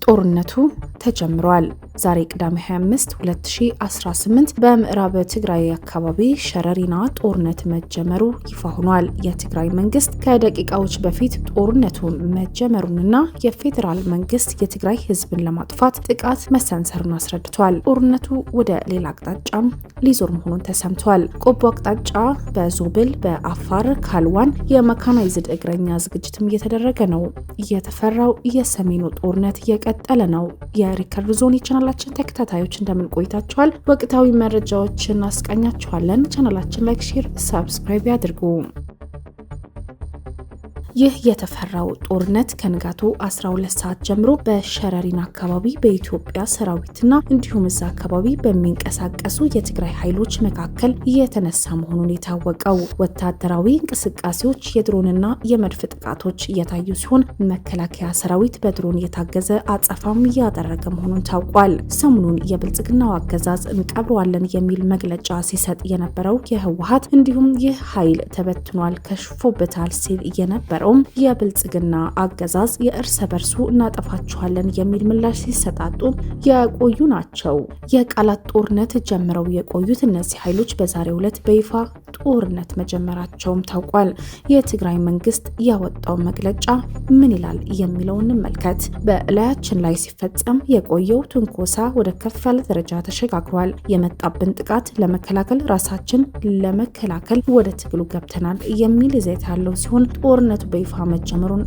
ጦርነቱ ተጀምሯል። ዛሬ ቅዳሜ 25 2018 በምዕራብ ትግራይ አካባቢ ሸረሪና ጦርነት መጀመሩ ይፋ ሆኗል። የትግራይ መንግስት ከደቂቃዎች በፊት ጦርነቱ መጀመሩንና የፌዴራል መንግስት የትግራይ ህዝብን ለማጥፋት ጥቃት መሰንሰሩን አስረድቷል። ጦርነቱ ወደ ሌላ አቅጣጫም ሊዞር መሆኑን ተሰምቷል። ቆቦ አቅጣጫ በዞብል በአፋር ካልዋን የመካናይዝድ እግረኛ ዝግጅትም እየተደረገ ነው። የተፈራው የሰሜኑ ጦርነት እየቀጠለ ነው። የሪከርድ ዞን የቻናላችን ተከታታዮች እንደምን ቆይታችኋል? ወቅታዊ መረጃዎችን እናስቃኛችኋለን። ቻናላችን like፣ share፣ subscribe ያድርጉ። ይህ የተፈራው ጦርነት ከንጋቱ 12 ሰዓት ጀምሮ በሸረሪና አካባቢ በኢትዮጵያ ሰራዊትና እንዲሁም እዛ አካባቢ በሚንቀሳቀሱ የትግራይ ኃይሎች መካከል እየተነሳ መሆኑን የታወቀው ወታደራዊ እንቅስቃሴዎች፣ የድሮንና የመድፍ ጥቃቶች እየታዩ ሲሆን መከላከያ ሰራዊት በድሮን የታገዘ አጸፋም እያደረገ መሆኑን ታውቋል። ሰሞኑን የብልጽግናው አገዛዝ እንቀብረዋለን የሚል መግለጫ ሲሰጥ የነበረው የህወሓት እንዲሁም ይህ ኃይል ተበትኗል፣ ከሽፎበታል ሲል የነበረውም የብልጽግና አገዛዝ የእርስ በርሱ እናጠፋችኋለን የሚል ምላሽ ሲሰጣጡ የቆዩ ናቸው። የቃላት ጦርነት ጀምረው የቆዩት እነዚህ ኃይሎች በዛሬው ዕለት በይፋ ጦርነት መጀመራቸውም ታውቋል። የትግራይ መንግስት ያወጣው መግለጫ ምን ይላል የሚለው እንመልከት። በላያችን ላይ ሲፈጸም የቆየው ትንኮሳ ወደ ከፍ ያለ ደረጃ ተሸጋግሯል። የመጣብን ጥቃት ለመከላከል ራሳችን ለመከላከል ወደ ትግሉ ገብተናል የሚል ይዘት ያለው ሲሆን ጦርነቱ በይፋ መጀመሩን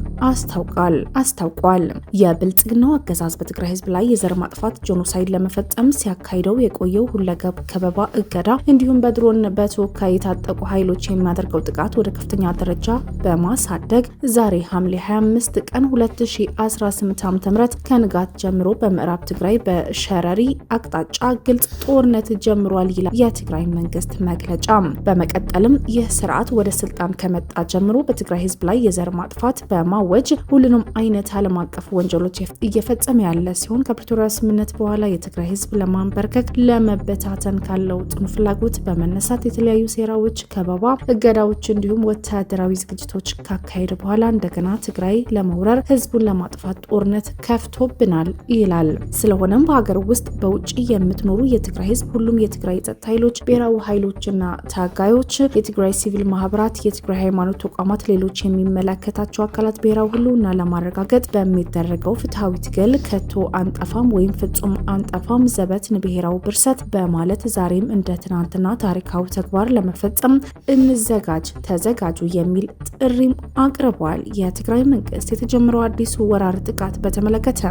አስታውቋል። የብልጽግናው አገዛዝ በትግራይ ህዝብ ላይ የዘር ማጥፋት genocide ለመፈጸም ሲያካሂደው የቆየው ሁለገብ ከበባ፣ እገዳ እንዲሁም በድሮን በተወካይ የታጠቁ ኃይሎች የሚያደርገው ጥቃት ወደ ከፍተኛ ደረጃ በማሳደግ ዛሬ ሐምሌ 25 ቀን 2018 ዓ.ም ከንጋት ጀምሮ በምዕራብ ትግራይ በሸረሪ አቅጣጫ ግልጽ ጦርነት ጀምሯል ይላል የትግራይ መንግስት መግለጫ። በመቀጠልም ይህ ስርዓት ወደ ስልጣን ከመጣ ጀምሮ በትግራይ ህዝብ ላይ የዘር ማጥፋት በማወጅ ሁሉንም አይነት ዓለም አቀፍ ወንጀሎች እየፈጸመ ያለ ሲሆን ከፕሪቶሪያ ስምምነት በኋላ የትግራይ ህዝብ ለማንበርከክ ለመበታተን ካለው ጽኑ ፍላጎት በመነሳት የተለያዩ ሴራዎች፣ ከበባ፣ እገዳዎች እንዲሁም ወታደራዊ ዝግጅቶች ካካሄደ በኋላ እንደገና ትግራይ ለመውረር ህዝቡን ለማጥፋት ጦርነት ከፍቶብናል ይላል። ስለሆነም በሀገር ውስጥ በውጭ የምትኖሩ የትግራይ ህዝብ፣ ሁሉም የትግራይ የጸጥታ ኃይሎች፣ ብሔራዊ ኃይሎችና ታጋዮች፣ የትግራይ ሲቪል ማህበራት፣ የትግራይ ሃይማኖት ተቋማት፣ ሌሎች የሚመለከታቸው አካላት ብሔራዊ ህልውና ለማረጋገጥ በሚደረገው ፍትሐዊ ትግል ከቶ አንጠፋም ወይም ፍጹም አንጠፋም፣ ዘበት ንብሔራዊ ብርሰት በማለት ዛሬም እንደ ትናንትና ታሪካዊ ተግባር ለመፈጸም እንዘጋጅ፣ ተዘጋጁ የሚል ጥሪም አቅርቧል። የትግራይ መንግስት የተጀመረው አዲሱ ወራር ጥቃት በተመለከተ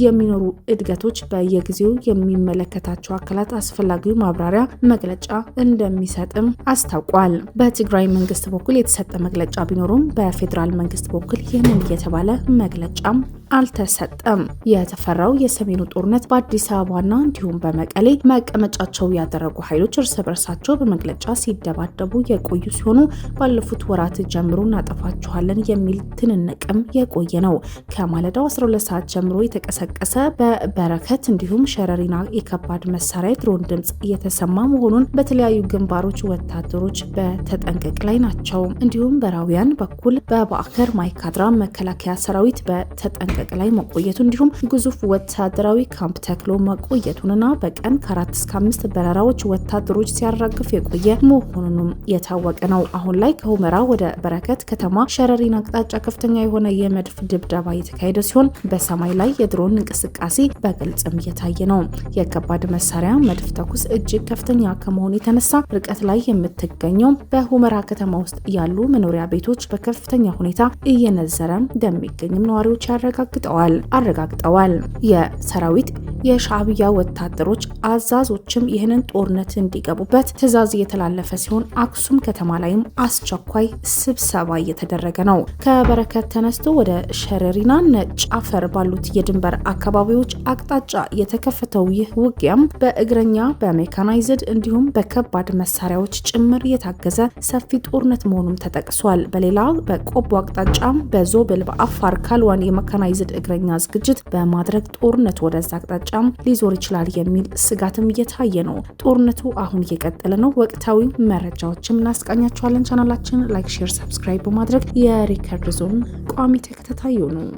የሚኖሩ እድገቶች በየጊዜው የሚመለከታቸው አካላት አስፈላጊው ማብራሪያ መግለጫ እንደሚሰጥም አስታውቋል። በትግራይ መንግስት በኩል የተሰጠ መግለጫ ቢኖሩም በፌዴራል መንግስት በኩል ይህንን የተባለ መግለጫም አልተሰጠም። የተፈራው የሰሜኑ ጦርነት በአዲስ አበባና እንዲሁም በመቀሌ መቀመጫቸው ያደረጉ ኃይሎች እርስ በርሳቸው በመግለጫ ሲደባደቡ የቆዩ ሲሆኑ ባለፉት ወራት ጀምሮ እናጠፋችኋለን የሚል ትንንቅም የቆየ ነው። ከማለዳው 12 ሰዓት ጀምሮ የተቀሰቀሰ በበረከት እንዲሁም ሸረሪና የከባድ መሳሪያ ድሮን ድምጽ እየተሰማ መሆኑን በተለያዩ ግንባሮች ወታደሮች በተጠንቀቅ ላይ ናቸው። እንዲሁም በራውያን በኩል በባዕከር ማይካድራ መከላከያ ሰራዊት በተጠንቀቅ ላይ መቆየቱ እንዲሁም ግዙፍ ወታደራዊ ካምፕ ተክሎ መቆየቱንና በቀን ከ4 እስከ 5 በረራዎች ወታደሮች ሲያራግፍ የቆየ መሆኑንም የታወቀ ነው። አሁን ላይ ከሁመራ ወደ በረከት ከተማ ሸረሪን አቅጣጫ ከፍተኛ የሆነ የመድፍ ድብደባ እየተካሄደ ሲሆን በሰማይ ላይ የድሮን እንቅስቃሴ በግልጽም እየታየ ነው። የከባድ መሳሪያ መድፍ ተኩስ እጅግ ከፍተኛ ከመሆኑ የተነሳ ርቀት ላይ የምትገኘው በሁመራ ከተማ ውስጥ ያሉ መኖሪያ ቤቶች በከፍተኛ ሁኔታ እየነዘረ እንደሚገኝም ነዋሪዎች አረጋግጠዋል። የሰራዊት የሻዕቢያ ወታደሮች አዛዦችም ይህንን ጦርነት እንዲገቡበት ትዕዛዝ እየተላለፈ ሲሆን አክሱም ከተማ ላይም አስቸኳይ ስብሰባ እየተደረገ ነው። ከበረከት ተነስቶ ወደ ሸረሪና ነጭ አፈር ባሉት የድንበር አካባቢዎች አቅጣጫ የተከፈተው ይህ ውጊያም በእግረኛ በሜካናይዝድ እንዲሁም በከባድ መሳሪያዎች ጭምር የታገዘ ሰፊ ጦርነት መሆኑም ተጠቅሷል። በሌላ በቆቦ አቅጣጫም በዞብል በአፋር ካልዋን የሜካናይዝድ እግረኛ ዝግጅት በማድረግ ጦርነቱ ወደዛ አቅጣጫ ሊዞር ይችላል የሚል ስጋትም እየታየ ነው። ጦርነቱ አሁን እየቀጠለ ነው። ወቅታዊ መረጃዎችም እናስቃኛችኋለን። ቻናላችን like፣ share፣ subscribe በማድረግ የሪከርድ ዞን ቋሚ ተከታታይ ይሁኑ።